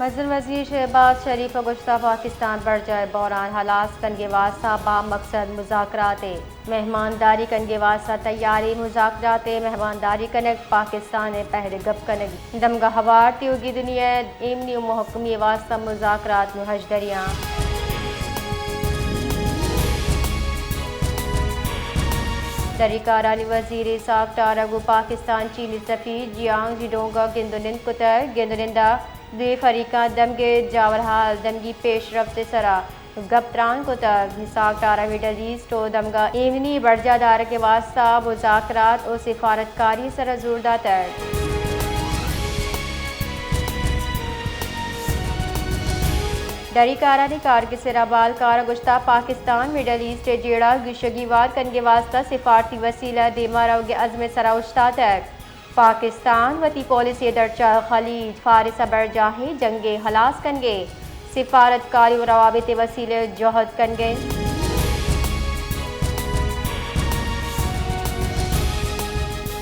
مزن وزیر شہباز شریف ء گوشتہ پاکستان برجاہ بحران ہلاس کنگے واسطہ با مقصد مذاکرات ء مہمانداری کنگے واسطہ تیاریں، مذاکرات ء مہمانداری کنگ پاکستان ء پہل گپ کنگ دمگا ہوار تیوگی دنیا ء ایمنی و محکمی واسطہ مذاکرات نو ہژدریاں۔ دری کارانی وزیر اسحاق ڈار ء گوں پاکستان چینی سفیر جیانگ جیڈونگ ء گند و نند کتگ۔ گند و نند ء دوئیں فریقاں دمگے جاورحال دمگی پیش رفت ء سرا گپ تران کتگ۔ اسحاق ڈار ء مڈل ایسٹ و دمگا ایمنی برجاہ دارگ ء واسطہ مذاکرات و سفارتکاری سرا زور داتگ۔ دری کارانی کارگس ء را بالکار ء گوشتہ پاکستان مڈل ایسٹ ء جیڑہ گیشگی وار کنگے واسطہ سفارتی وسیلہ دیما روگے عزم ء سرا اوشتاتگ۔ پاکستان وتی پالیسی ء درچہ خلیج فارس ء برجاہیں جنگے ہلاس کنگے سفارتکاری و روابط ء وسیلہ جہد کنگے۔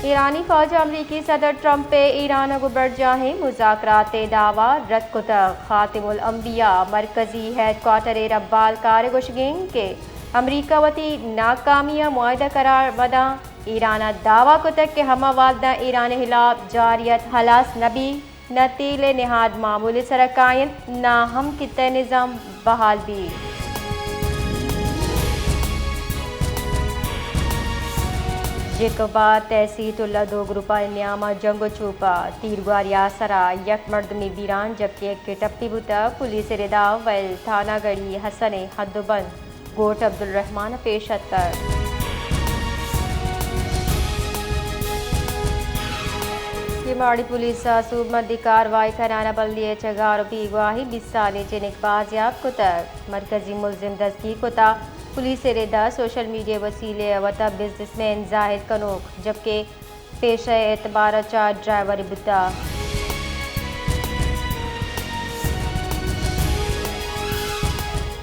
ایرانی فوج ء امریکی صدر ٹرمپ ء ایران ء گوں برجاہیں مذاکرات ء دعوی رد کتگ۔ خاتم الانبیاء مرکزی ہیڈ کوارٹر ء را بالکار ء گوشگیں کہ امریکہ وتی ناکامی ء معاہدہ قرار مداں۔ ایران ء دعوی کتگ کہ ہما وعدہ ایران ء ہلاپ جاری ات ہلاس نہ بی، نہ تیل ء نہاد معمول ء سرا کاینت، نہ ہم خطہ ء نظام بحال بی۔ جیکب ء تحصیل اللہ دو گروپانی نیام ء جنگ و چوپ ء تیرگواری ء سرا یک مردمے بیران جبکہ یکے ٹپی بوتگ۔ پولیس ء ردا ویل تھانہ گڑھی حسن ء حد و بند گوٹھ عبدالرحمان ء پیش اتکگ۔ کیماڑی پولیس ء سوبمندی کاروائی کنان ء بلدی ء چہ گار و بیگواہیں بیست سالیں جنک بازیاب کتگ۔ مرکزی ملزم دزگیر کتگ۔ پولیس ء ردا سوشل میڈیا وسیلہ ء وتا بزنس مین ظاہر کنوک جبکہ پیشہ ء اعتبار ء چہ ڈرائیور بوتگ۔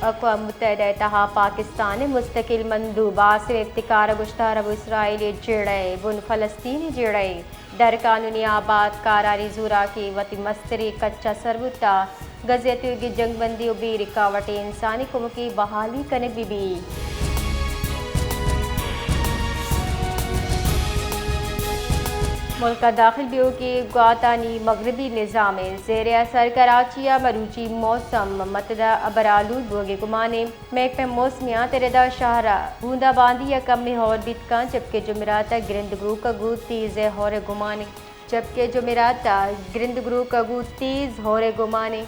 اقوام متحدہ ء تہا پاکستان ء مستقل مندوب عاصم افتخار ء گوشتہ عرب و اسرائیل ء جیڑہ ء بن فلسطین ء جیڑہ ء در قانونی آباد کارانی زوراکی وتی مستریں کچ ء سر بوتگ۔ غزہ ء تیوگیں جنگ بندی و بے رکاوٹیں انسانی کمکی بحالی کنگ بہ بیت۔ ملک ء داخل بیوکی گواتانی مغربی نظام ء زیر اثر کراچی ء مروچی موسم متدہ ابرآلود بوگے گمانے۔ محکمہ موسمیات ء ردا شہر ء بوندا باندی ء کمے ہور بیت کنت، جبکہ جمعرات ء گرند گروک ء گوں تیز ء ہور ء گمانے۔ جبکہ جمعرات ء گرند گروک ء گوں تیز ہور ء گمانے۔